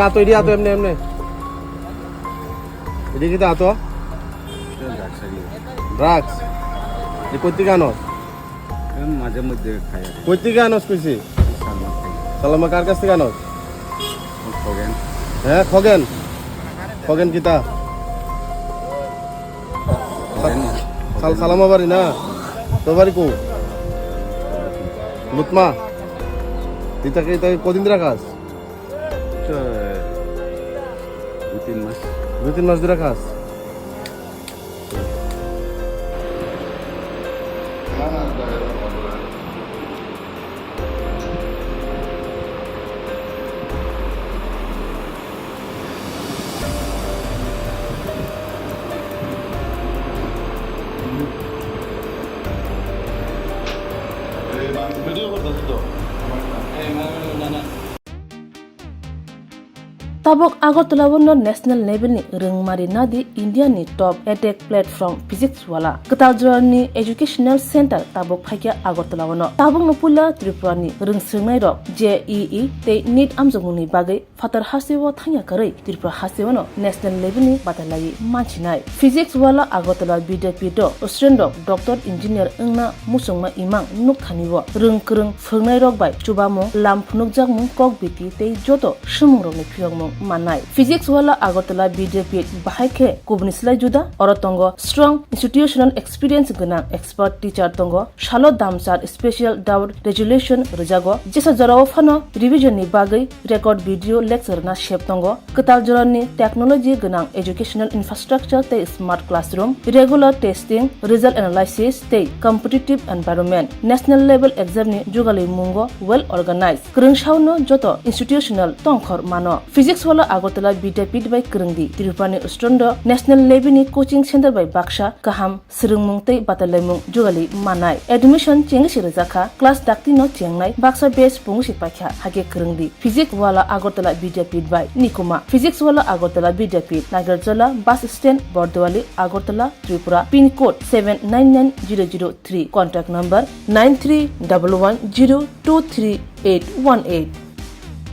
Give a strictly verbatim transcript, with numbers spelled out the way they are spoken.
Ato, idi ato, emne, emne. Idi kita ato? Drugs. Di koi tika anos? Em, maje moddhe khai. Koi tika anos koisi? Salma khai. Salma kar kas tika anos? Khogen. He, khogen. Khogen kita. Khogen. Sal-, Salama bari na? To bari ko? Lutma. Ita ke, ita ke kodin dira kas? Ito, dui tin mas. Dui tin mas dira kas? Tabuk Agartala o no national level ni rwngmari nadi India ni top edtech platform Physics Wala. Kwtal jora ni educational center tabuk phaikha Agartala o no. Tabuk no puila Tripura ni rwngswngnai rok J E E tei NEET amjokmung ni bagwi phatar hasteo thangya kwrwi Tripura hasteo no national level ni batalaiwi manchinai. Physics Wala Agartala Vidyapith o student rok doctor engineer wngna muchungma imang nukthani o rwng kwrwng phwrwngnairok bai chubamung, lam phunukjakmung, kok biti tei joto swmwngrokni phiyokmung mannai. Physics Wala Agartala Vidyapith bahai khe kubuni slai juda, oro tongo strong institutional experience gwnang expert teacher tongo, salo damsar special doubt resolution rwjago, jesa jorao phano revision ni bagwi record video lecture na sep tongo, kwtal jorani technology gwnang educational infrastructure tei smart classroom, regular testing, result analysis tei competitive environment, national level exam ni jugalwi mungo well organized. Kwrwngsao no joto institutional tongkhor mano. Physics Wala Agartala Vidyapith bai kwrwngdi, Tripura ni student rok national level ni coaching center bai baksa kaham swrwngmung tei batalaimung jugalwi mannai. Admission chengwi se rwjakha, class dakti no chengnai, baksa batch pungwi se paikha, hakhe kwrwngdi. Physics Wala Agartala Vidyapith bai nikuma. Physics Wala Agartala Vidyapith, Nagarjala bus stand, Bordowali, Agartala, Tripura, pin code seven nine nine zero zero three, contact number nine three double one zero two three eight one eight.